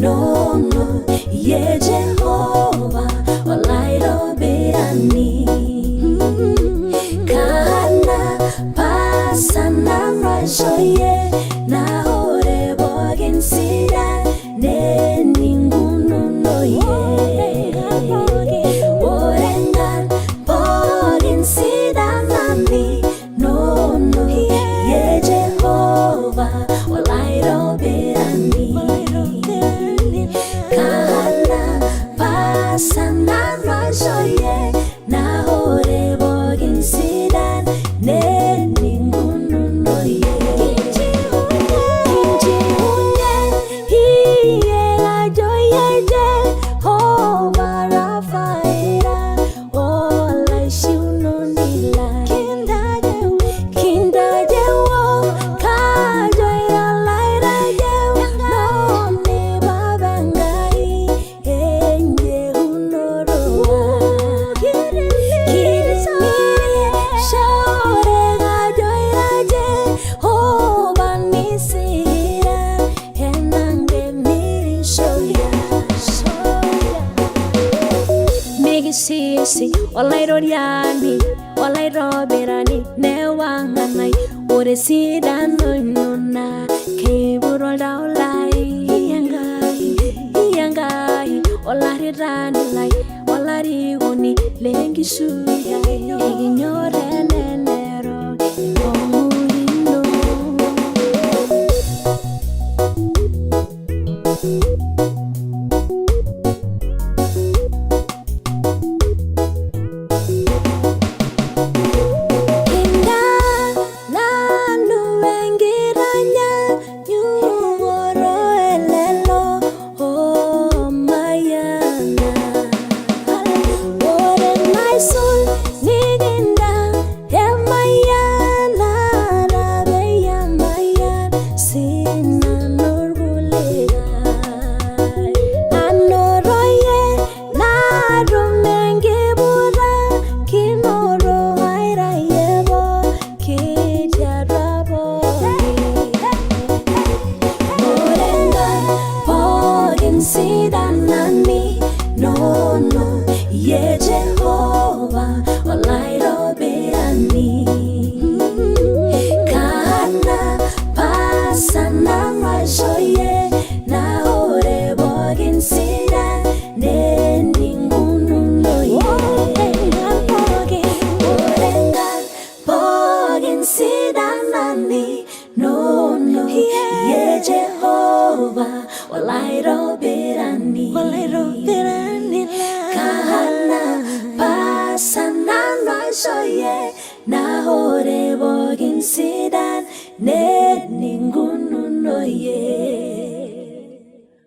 Nono ye Jehova olaitobirani Kana pasana raishoye na ore pookin sidan neningununoye Ore nkarn pookin sidan nami nono ye Jehova olaitobirani Kana pasana raishoye na ore pookin sidan neningununoye Kinchiunye iye ajo ye Jehova Rafaela olaishiunoni lai Kintajewo kajo ira lairajeu none Baba Enkai enjeunoto ai Kitimirishore kajo ira Jehova nisira enangemirishoya Mikisisi olaitoriani olaitobirani newang'anai ore esidano ino naa keiput oltau lai Iyie Enkai olaritani lai olarikoni lenkishui ai ekinyor elelero enkongu ino. Kinda nanu enkitanyanyukoto elelo oomayiana. Ore naisul nikinta emayianata peyie emayian sinanu irkulikae. Anotoyie natum enkiputakinoto airayie pooki tiatua pooki. Ore nkarn pookin sidan nami nono ye Jehova olaitobirani Kana pasana raishoye na ore pookin sidan neningununoye Ore nkarn pookin sidan nami nono ye Jehova olaitobirani Kana pasana raishoye na ore pookin sidan ne